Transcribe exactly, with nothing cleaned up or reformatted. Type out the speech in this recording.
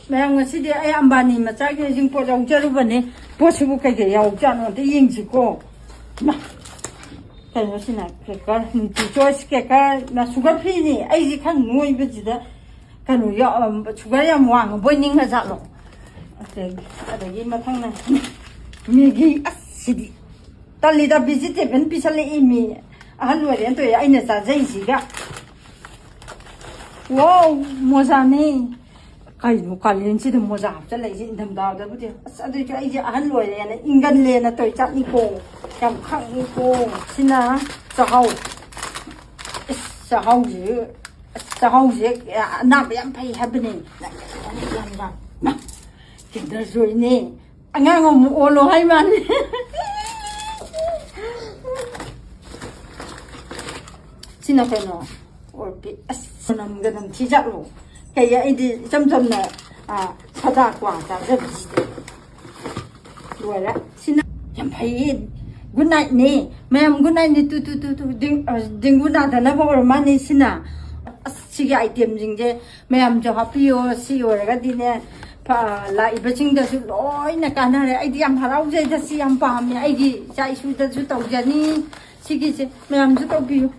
ꯃꯌꯥꯝ, ꯉꯁꯤꯗꯤ ꯑꯩ ꯑꯝꯕꯥꯅꯤ ꯃꯆꯥꯒꯤ ꯍꯩꯖꯤꯡꯄꯣꯠ ꯌꯥꯎꯖꯔꯨꯕꯅꯦ꯫ ꯄꯣꯠꯁꯤꯕꯨ ꯀꯩꯀꯩ ꯌꯥꯎꯖꯥꯠꯅꯣ ꯑꯝꯇ ꯌꯦꯡꯁꯤꯀꯣ꯫ ꯃꯥ, ꯀꯩꯅꯣꯁꯤꯅ cracker, Nutri Choice cracker, ꯃꯥ sugar free ꯅꯤ꯫ ꯑꯩꯁꯦ ꯈꯔ ꯅꯣꯏꯕꯁꯤꯗ ꯀꯩꯅꯣ ꯌꯥꯎ-, sugar ꯌꯥꯝ ꯋꯥꯡꯉꯕꯣꯏ ꯅꯤꯡꯉꯖꯥꯠꯂꯣ꯫ ꯑꯗꯒꯤ, ꯑꯗꯒꯤ ꯃꯊꯪꯅ Maggi꯫ ꯑꯁ, ꯁꯤꯗꯤ ꯇꯜꯂꯤꯗ, vegetable ꯄꯤꯁꯜꯂꯛꯏ ꯃꯤ꯫ ꯑꯍꯜ ꯑꯣꯏꯔꯦꯅ ꯇꯧꯔꯦ ꯑꯩꯅ ꯆꯥꯖꯩꯁꯤꯒ꯫ Wow, ꯃꯣꯖꯥꯅꯦ꯫ ꯀꯩꯅꯣ ꯀꯥꯂꯦꯟꯁꯤꯗ ꯃꯣꯖꯥ ꯍꯥꯞꯆꯜꯂꯛꯏꯁꯦ? ꯏꯪꯊꯝꯊꯥꯗꯕꯨꯗꯤ꯫ ꯑꯁ, ꯑꯗꯨꯏꯁꯨ ꯑꯩꯁꯦ ꯑꯍꯜ ꯑꯣꯏꯔꯦꯅ ꯏꯪꯒꯜꯂꯦꯅ ꯇꯧꯔꯤ ꯆꯥꯠꯅꯤꯀꯣ꯫ ꯌꯥꯝ ꯈꯪꯉꯤꯀꯣ꯫ ꯁꯤꯅ ꯆꯥꯛꯍꯥꯎ꯫ ꯑꯁ, ꯆꯥꯛꯍꯥꯎꯁꯦ, ꯑꯁ, ꯆꯥꯛꯍꯥꯎꯁꯦ ꯑꯅꯥꯕ ꯌꯥꯝ ꯐꯩ ꯍꯥꯏꯕꯅꯦ꯫ ꯃꯥ, Kinder Joy ꯅꯦ꯫ ꯑꯉꯥꯡ ꯑꯃꯨꯛ ꯑꯣꯜꯂꯣ ꯍꯥꯏ ꯃꯥꯅꯤ꯫ ꯁꯤꯅ ꯀꯩꯅꯣ? ꯑꯣꯔꯕꯤꯠ꯫ ꯑꯁ, ꯃꯅꯝꯒ ꯅꯝꯊꯤꯖꯥꯠꯂꯣ? ꯀꯩ, ꯑꯩꯗꯤ ꯏꯆꯝ ꯆꯝꯅ, ꯑ, ꯁꯥꯗꯥ ꯀ꯭ꯋꯥ ꯆꯥꯖꯕꯁꯤꯗꯤ꯫ ꯂꯣꯏꯔꯦ꯫ ꯁꯤꯅ ꯌꯥꯝ ꯐꯩꯌꯦ꯫ Good night ꯅꯦ꯫ ꯃꯌꯥꯝ, good night ꯅꯦ꯫ ꯇꯨ, ꯇꯨ, ꯇꯨ, ꯇꯨ꯫ ꯗꯤꯡ-, ꯑ, dengue ꯅꯥꯗꯅꯕ ꯑꯣꯏꯔ ꯃꯥꯅꯤ ꯁꯤꯅ꯫ ꯑꯁ, ꯁꯤꯒꯤ item ꯁꯤꯡꯁꯦ ꯃꯌꯥꯝꯁꯨ ꯍꯥꯞꯄꯤꯌꯣ꯫ ꯁꯤ ꯑꯣꯏꯔꯒꯗꯤꯅꯦ, ꯐ-, ꯂꯥꯛꯏꯕꯁꯤꯡꯗꯁꯨ ꯂꯣꯏꯅ ꯀꯥꯟꯅꯔꯦ꯫ ꯑꯩꯗꯤ ꯌꯥꯝ ꯍꯔꯥꯎꯖꯩꯗ, ꯁꯤ ꯌꯥꯝ ꯄꯥꯝꯃꯦ꯫ ꯑꯩꯒꯤ ꯏꯆꯥ ꯏꯁꯨꯗꯁꯨ ꯇꯧꯖꯅꯤ꯫ ꯁꯤꯒꯤꯁꯦ ꯃꯌꯥꯝꯁꯨ ꯇꯧꯕꯤꯌꯨ꯫